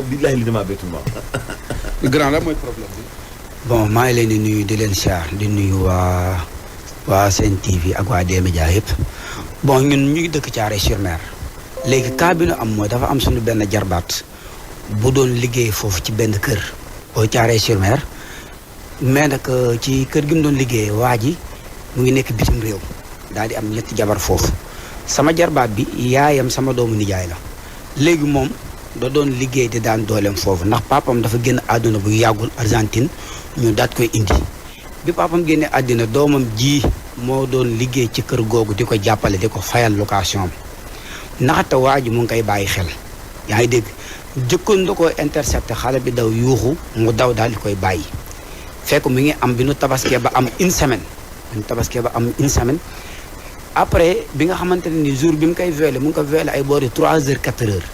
billahi li dama bettul ma. grand la mooy problème bi. bon maa ngi leen di nuyu di leen siyaar di nuyu waa Sen TV ak waa D-Media yëpp bon ñun ñu ngi dëkk Thiaroye-sur-Mer léegi cas bi nu am mooy dafa am suñu benn jarbaat bu doon liggéey foofu ci benn kër boo Thiaroye-sur-Mer mais nag ci kër gi mu doon liggéey waa ji mu ngi nekk bitim réew daal di am ñetti jabar foofu sama jarbaat bi yaayam sama doomu nijaay la léegi moom da doon liggéey di daan dooleem foofu ndax papam dafa génn àdduna bu yàggul Argentine ñu daat koy indi bi papam génne àddina doomam ji moo doon liggéey ci kër googu di ko jàppale di ko fayal location am ndaxte waa ji mu ngi koy bàyyi xel yaa ngi dégg jëkkoon da ko intercepté xale bi daw yuuxu mu daw daal di koy bàyyi fekk mu ngi am bi nu tabaskee ba am une semaine après bi nga xamante ne ni jour bi mu koy violé mu ngi ko violé ay boori 3 heures 4 heures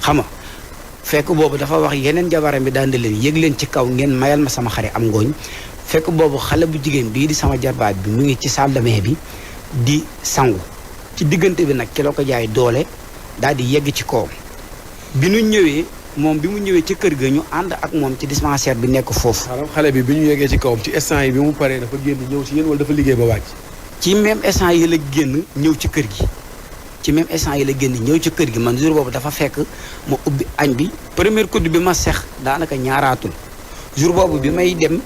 xam nga fekk boobu dafa wax yeneen jabaram bi daan di leen yëg leen ci kaw ngeen mayal ma sama xare am ngooñ fekk boobu xale bu jigéen bii di sama jarbaat bi mu ngi ci salle de bain bi di sangu ci diggante bi nag ki la ko jaay doole daal di yegg ci kawam bi nu ñëwee moom bi mu ñëwee ci kër ga ñu ànd ak moom ci dispensaire bi nekk foofu. xale bi ñu yeggee ci kawam ci instant yi bi mu paree dafa génn ñëw si yéen wala dafa liggéey ba wàcc. ci même instant yi la génn ñëw ci kër gi ci même instant yi la génn ñëw ci kër gi man jour boobu dafa fekk ma ubbi añ bi première kudd bi ma sex daanaka ñaaraatul jour boobu bi may dem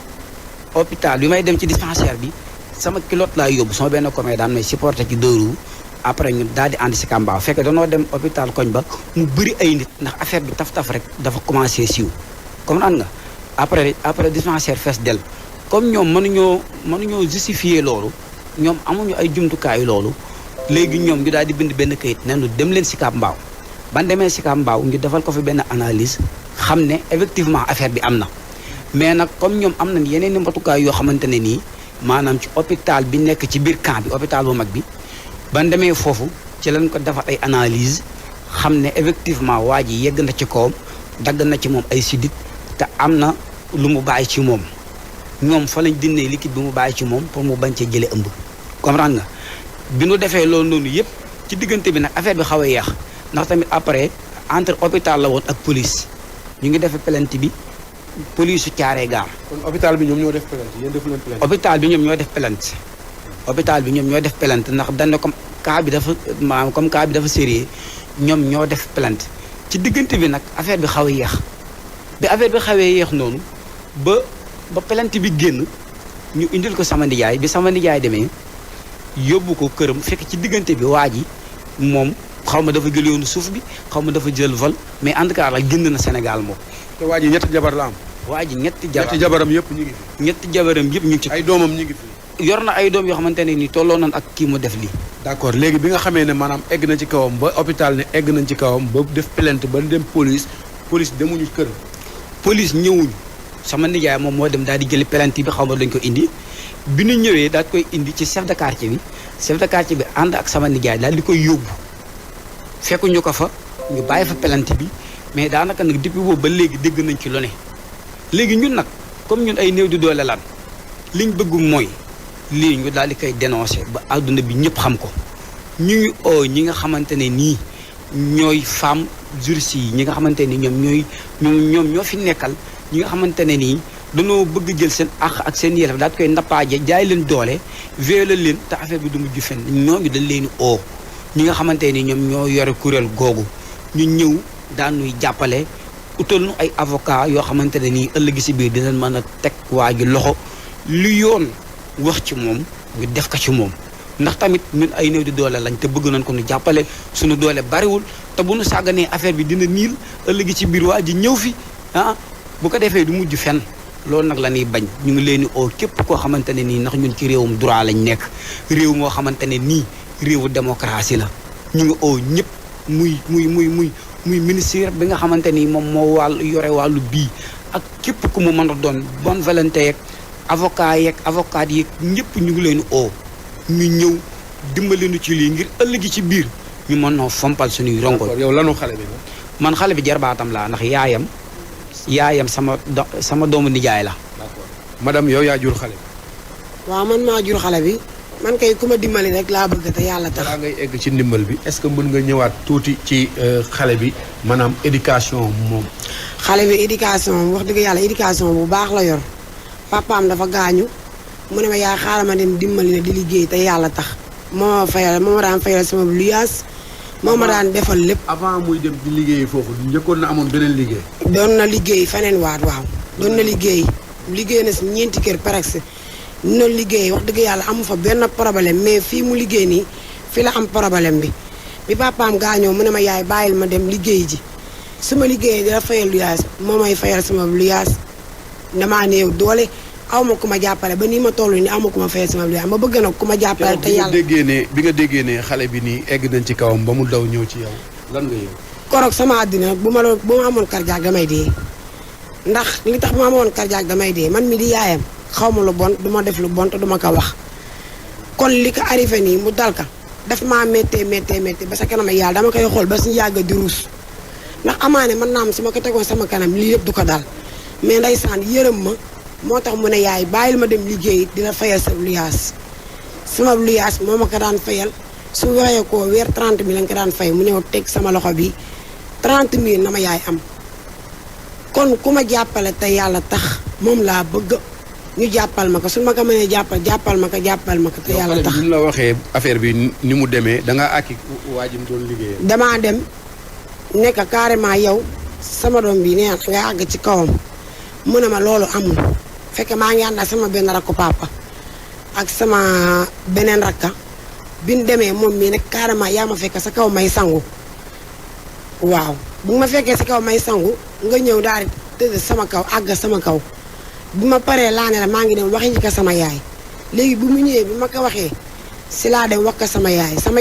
hôpital bi may dem ci dispensaire bi sama kilote laa yóbbu sama benn commune daan may supporté ci deux roues après ñu daal di ànd si Kambaaw fekk danoo dem hôpital koñ ba mu bëri ay nit ndax affaire bi taf-taf rek dafa commencé siiw comme naan nga après dispensaire fees del comme ñoom mënuñoo justifier loolu ñoom amuñu ay jumtukaayu loolu léegi ñoom ñu daal di bind benn kayit ne nu dem leen Sicap Mbao ban demee Sicap Mbao ñu defal ko fi benn analyse xam ne effectivement affaire bi am na mais nag comme ñoom am nañ yeneen i matukaay yoo xamante ne nii maanaam ci hôpital bi nekk ci biir camp bi hôpital bu mag bi ban demee foofu ci lañ ko defal ay analyse xam ne effectivement waa ji yegg na ci kawam dagg na ci moom ay sidit te am na lu mu bàyyi ci moom ñoom fa lañ dindee liquide bi mu bàyyi ci moom pour mu bañ cee jëlee ëmb comprendre nga bi nu defee loolu noonu yëpp ci diggante bi nag affaire bi xaw a yeex ndax tamit après entre hôpital la woon ak police ñu ngi defee plainte bi police su Thiaroye Gare. kon hôpital bi ñoom ñoo def plainte yéen defu leen plainte. hôpital bi ñoom ñoo def plainte. hôpital bi ñoom ñoo def plainte ndax dañ ne comme cas bi dafa maanaam comme cas bi dafa sérieux ñoom ñoo def plainte ci diggante bi nag affaire bi xaw a yeex bi affaire bi xawee yeex noonu ba plainte bi génn ñu indil ko sama nijaay bi sama nijaay demee yóbbu ko këram fekk ci diggante bi waa ji moom xaw ma dafa jël yoonu suuf bi xaw ma dafa jël vol mais en tout cas la génn na Sénégal moom. te waa ji ñetti jabar la am. waa ji ñetti jabaram yëpp ñu ngi fi. ñetti jabaram yëpp ñu ngi ci. ay doomam ñu ngi fi. yor na ay doom yoo xamante ne nii tolloo nañ ak kii mu def lii. d'accord léegi bi nga xamee ne maanaam egg na ci kawam ba hôpital ne egg nañ ci kawam ba def plainte ba dem police demuñu kër. police ñëwuñu sama nijaay moom moo dem daal di jëli plainte bi xaw ma dañ ko indi bi ñu ñëwee daal koy indi ci chef de quartier bi chef de quartier bi ànd ak sama nijaay daal di koy yóbbu fekkuñu ko fa ñu bàyyi fa plainte bi mais daanaka nag depuis boobu ba léegi dégg nañ ci lu ne léegi ñun nag comme ñun ay néew di doole lan liñ bëgg mooy lii ñu daal di koy dénoncé ba àdduna bi ñëpp xam ko ñu ngi oo ñi nga xamante ne nii ñooy femme juristes yi ñi nga xamante ni ñoom ñoo fi nekkal ñi nga xamante ne nii dañoo bëgg jël seen àq ak seen yelef daal di koy nappaaje jaay leen doole violer leen te affaire bi du mujj fenn ñooñu dañ leen oo ñi nga xamante ni ñoom ñoo yore kuréel googu ñu ñëw daan ñuy jàppale utal nu ay avocat yoo xamante ne nii ëllëg si biir dinañ mën a teg waa ji loxo lu yoon wax ci moom ñu def ko ci moom ndax tamit ñun ay néew di doole lañ te bëgg nañ ko ñu jàppale suñu doole bariwul te bu nu sàgganee affaire bi dina niil ëllëg ci biir waa ji ñëw fi bu ko defee du mujj fenn loolu nag la ñuy bañ ñu ngi leen di oo képp koo xamante ne nii ndax ñun ci réewum droit lañ nekk réew moo xamante ne nii réewu démocratie la ñu ngi oo ñëpp muy ministère bi nga xamante ni moom moo yore wàllu bii ak képp ku mu mën a doon bonne volonté yeeg avocat yeeg ñëpp ñu ngi leen di oo ñu ñëw dimbali nu ci lii ngir ëllëgi ci biir ñu mën noo fompal suñuy rongo. yow lanu xale bi man xale bi jarbaatam laa ndax yaayam sama doomu nijaay la. d'accord madame yow yaa jur xale bi. waaw man maa jur xale bi. man kay ku ma dimbali rek laa bëgg te yàlla tax. balaa ngay egg ci ndimbal bi est-ce que mën nga ñëwaat tuuti ci xale bi maanaam éducation moom. xale bi éducation wax dëgg yàlla éducation bu baax la yor papaam dafa gaañu mu ne ma yaay xaaral ma dem dimbali na di liggéey te yàlla tax moo ma daan fayal sama luyaas moo ma daan defal lépp. avant muy dem di liggéey foofu njëkkoon na amoon beneen liggéey. doon na liggéey feneen waat waaw doon na liggéey na si 4 kër presque na liggéey wax dëgg yàlla amu fa benn problème mais fii mu liggéey nii fii la am problème bi papaam gaañoo mu ne ma yaay bàyyil ma dem liggéey ji su ma liggéeyee dina fayal luyaas moo may fayal sama luyaas damaa néew doole aw ma ku ma jàppale ba nii ma toll nii aw ma ku ma fayal sama luyaas ma bëgg nag ku ma jàppale te yàlla. bi nga déggee ne xale bi nii egg nañ ci kawam ba mu daw ñëw ci yow lan nga yow. koroog sama àddina bu ma amoon cardiaque damay dee ndax li tax bu ma amoon cardiaque damay dee man mi di yaayam xaw ma lu bon du ma def lu bon te du ma ko wax kon li ko arrivé nii mu dal ka daf maa méttee ba sa kanam yàlla dama koy xool ba suñu yàgg di ruus ndax amaane mën naa am su ma ko tegoon sama kanam lii yëpp du ko dal mais ndeysaan yërëm ma moo tax mu ne yaay bàyyil ma dem liggéey dina fayal sa luyaas sama luyaas moo ma ko daan fayal su waxee ko weer 30 000 lañ ko daan fay mu ñëw teg sama loxo bi 30 000 na ma yaay am kon ku ma jàppale te yàlla tax moom laa bëgg ñu jàppal ma ko su ma ko mënee jàppal ma ko te yàlla tax. ñu la waxee affaire bi ni mu demee da ngaa àkki waa ji mu doon liggéeyee. damaa dem nekk carrément yow sama doom bi nee nga àgg ci kawam mu ne ma loolu amul fekk maa ngi ànd ak sama benn rakku papa ak sama beneen rakka bi ñu demee moom mii nag carrément yaa ma fekk sa kaw may sangu waaw bu ma fekkee sa kaw may sangu nga ñëw daal di tëdd sama kaw àgg sama kaw. bi ma paree laa ne la maa ngi dem waxi ko sama yaay léegi bu mu ñëwee bi ma ko waxee si laa dem wax ko sama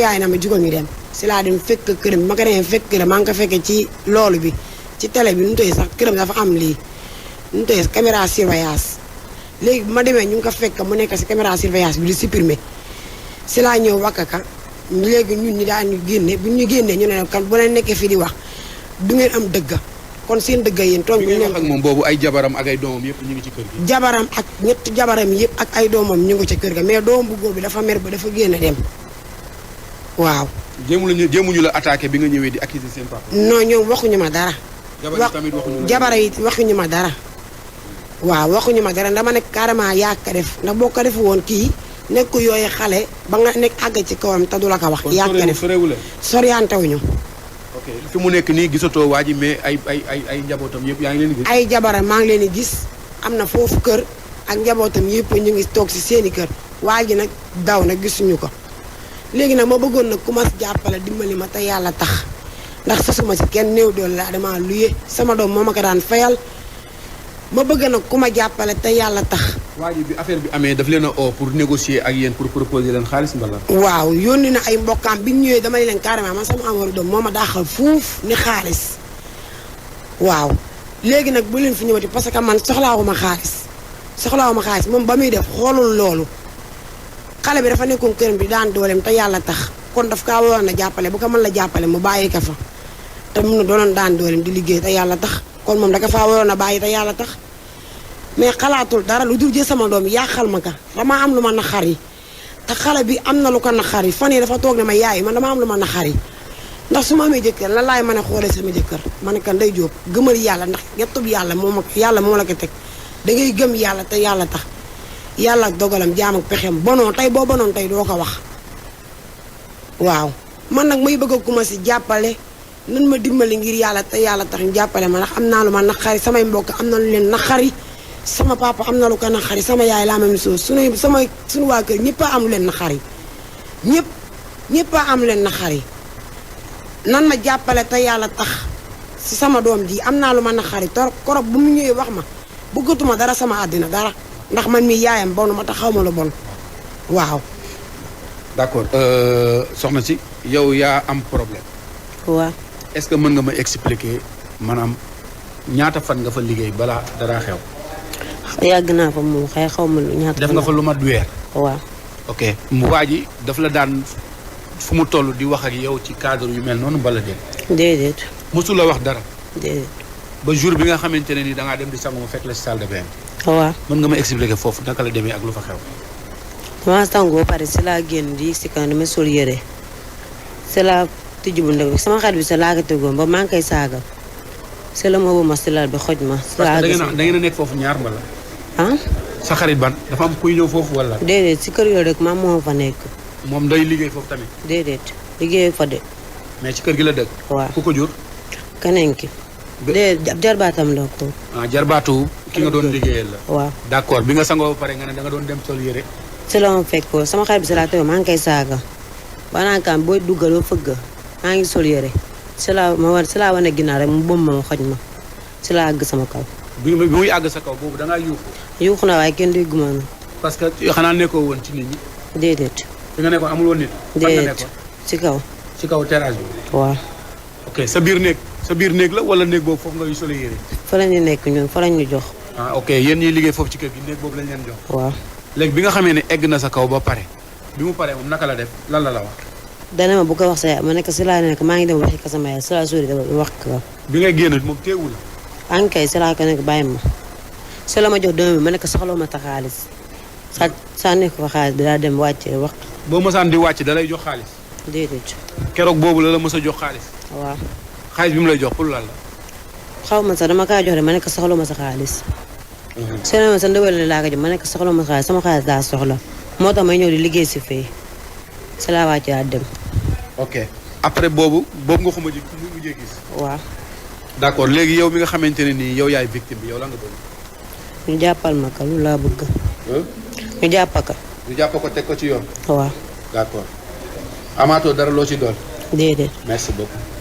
yaay na ma jugal ñu dem si laa dem fekk këram bi ma ko demee fekk këram maa ngi ko fekkee ci loolu bi ci télé bi nu tey sax këram dafa am lii nu tey caméra surveillance léegi bi ma demee ñu ngi ko fekk mu nekk si caméra surveillance bi di supprimer si laa ñëw wax ka léegi ñun ñi daan ñu génne bu ñu génnee ñu ne kan bu leen nekkee fii di wax du ngeen am dëgg kon seen dëgg yéen toog bi ngeen wax ak moom boobu ay jabaram ak ay doomam yëpp ñu ngi ci kër gi. jabaram ak ñetti jabaram yëpp ak ay doomam ñu ngi ci kër ga mais doom bu góor bi dafa mer ba dafa génn dem waaw. jéemuñu la attaqué bi nga ñëwee di accuser seen papa. non ñoom waxuñu ma dara. jabar yi waxuñu ma dara. waaw waxuñu ma dara dama nekk carrément yaa ko def ndax boo ko def woon kii nekk yooyu xale ba nga nekk àgg ci kawam te du la ko wax. yaa ko def soriantewuñu. ok fi mu nekk nii gisatoo waa ji mais ay njabootam yëpp yaa ngi leen di gis. ay jabaram maa ngi leen di gis am na foofu kër ak njabootam yëpp ñu ngi toog si seeni kër waa ji nag daw nag gisuñu ko léegi nag ma bëggoon nag ku ma jàppale dimbali ma te yàlla tax ndax sasuma si kenn néew doole laa dama luye sama doom moo ma ko daan fayal ma bëgg nag ku ma jàppale te yàlla tax. waa ji bi affaire bi amee daf leen a oo pour négocier ak yéen pour proposer leen xaalis mbala. waaw yónni na ay mbokkaam bi ñu ñëwee dama ne leen carrément man sama amaru doom moo ma daaxal fuuf ni xaalis waaw léegi nag bu leen fi ñëwati parce que man soxlaawuma xaalis moom ba muy def xoolul loolu xale bi dafa nekkoon këram bi daan dooleem te yàlla tax kon daf kaa waroon a jàppale bu ko mën la jàppale mu bàyyi ko fa te mun na doonoon daan dooleem di liggéey te yàlla tax kon moom daka faa waroon a bàyyi te yàlla tax mais xalaatul dara lu dul jël sama doom yàqal ma ka dama am lu ma naxar yi te xale bi am na lu ko naxar yi fan yi dafa toog ne ma yaay man dama am lu ma naxar yi ndax su ma amee jëkkër lan laay mën a xoolee sama jëkkër ma ne kan day jóob gëmal yàlla ndax yettub yàlla moo la ko teg da ngay gëm yàlla te yàlla tax yàlla ak dogalam jaam ak pexem bonoon tey boo bonoon tey doo ko wax waaw man nag may bëgg a commencé jàppale nan ma dimbali ngir yàlla te yàlla tax ñu jàppale ma ndax am naa lu ma naqari samay mbokk am na lu leen naqari sama papa am na lu ko naqari sama yaay la même chose suñu waa kër ñëpp a am lu leen naqari ñëpp a am leen naqari nan ma jàppale te yàlla tax si sama doom ji am naa lu ma naqari korop bu mu ñëwee wax ma bëggatuma dara sama àddina dara ndax man mi yaayam bonu ma tax xaw ma lu bon waaw. d'accord soxna si yow yaa am problème. waaw. est-ce que mën nga ma expliquer maanaam ñaata fan nga fa liggéey balaa dara xew. yàgg naa fa moom xaw ma lu ñaata. def nga fa lu mat weer. waaw. ok mu waa ji daf la daan fu mu toll di wax ak yow ci cadre yu mel noonu bala déet. déedéet. mosul la wax dara. déedéet. ba jour bi nga xamante ne ni da ngaa dem di sangu mu fekk la ci salle de bain. waaw. mën nga ma expliquer foofu naka la demee ak lu fa xew. maa sangu ba pare si laa génn di si kan dama sol yére si laa tijji bu ndaw bi sama xarit bi sa laa ko tegoon ba maa ngi koy saaga si la ma woo ma si lal bi xoj ma. si laa parce que da ngeen a nekk foofu ñaar mbala. ah. sa xarit ban dafa am kuy ñëw foofu wala. déedéet si kër yooyu rek maam moo fa nekk. moom day liggéey foofu tamit. déedéet liggéey fa de. mais ci kër gi la dëkk. waaw ku ko jur. keneen ki. déedéet ab jarbaatam la ko. jarbaatu ki nga doon liggéeyal la. waaw d'accord bi nga sangoo ba pare nga ne da nga doon dem sol yére. si la ma fekk sama xarit bi si laa tegoon maa ngi koy saaga banaakaan booy duggal ba fëgg maa ngi sol yére si laa wane ginnaaw rek mu bomb ma xoj ma si laa àgg sama kaw. bi muy àgg sa kaw boobu da ngaa yuuxu. yuuxu na waaye kenn déggu ma. parce que xanaa nekkoo woon ci nit ñi. déedéet. fi nga nekkoon amul woon nit. déedéet ci kaw. ci kaw terrasse bi. waaw. ok sa biir néeg la wala néeg boobu foofu nga solee yére. fa la ñu nekk ñun fa la ñu jox. ok yéen ñiy liggéey foofu ci kër gi néeg boobu lañ leen jox. waaw. léegi bi nga xamee ne egg na sa kaw ba pare bi mu paree moom naka la def lan la wax. dana ma bu ko wax sa yaay ma nekk si laa nekk maa ngi dem waxi ko sama yaay si laa sori wax ko. bi nga génn moom teewul la. ankay si laa ko nekk bàyyi ma si la ma jox dërëm bi ma nekk soxla ma ta xaalis sa nekk ko xaalis bi daa dem wàcce wax. boo mësaan di wàcc da lay jox xaalis. déedéet. keroog boobu la mës a jox xaalis. waaw. xaalis bi mu lay jox pour lan la. xaw ma sax dama kaa jox rek ma nekk soxla ma sa xaalis. si la ma sa ndawal laa ko jox ma nekk soxla ma sa xaalis sama xaalis daa soxla moo tax may ñëw di liggéey si fii si laa wàcce daa dem. ok après boobu nga xuma ji mu mujjee gis. waaw. d'accord léegi yow mi nga xamante ne nii yow yaay victime bi yow la nga bëgg. ñu jàppal ma ka lu laa bëgg. ñu jàpp ka. ñu jàpp ko teg ko ci yoon. waaw. d'accord amaatoo dara loo ci doon. déedéet. merci beaucoup.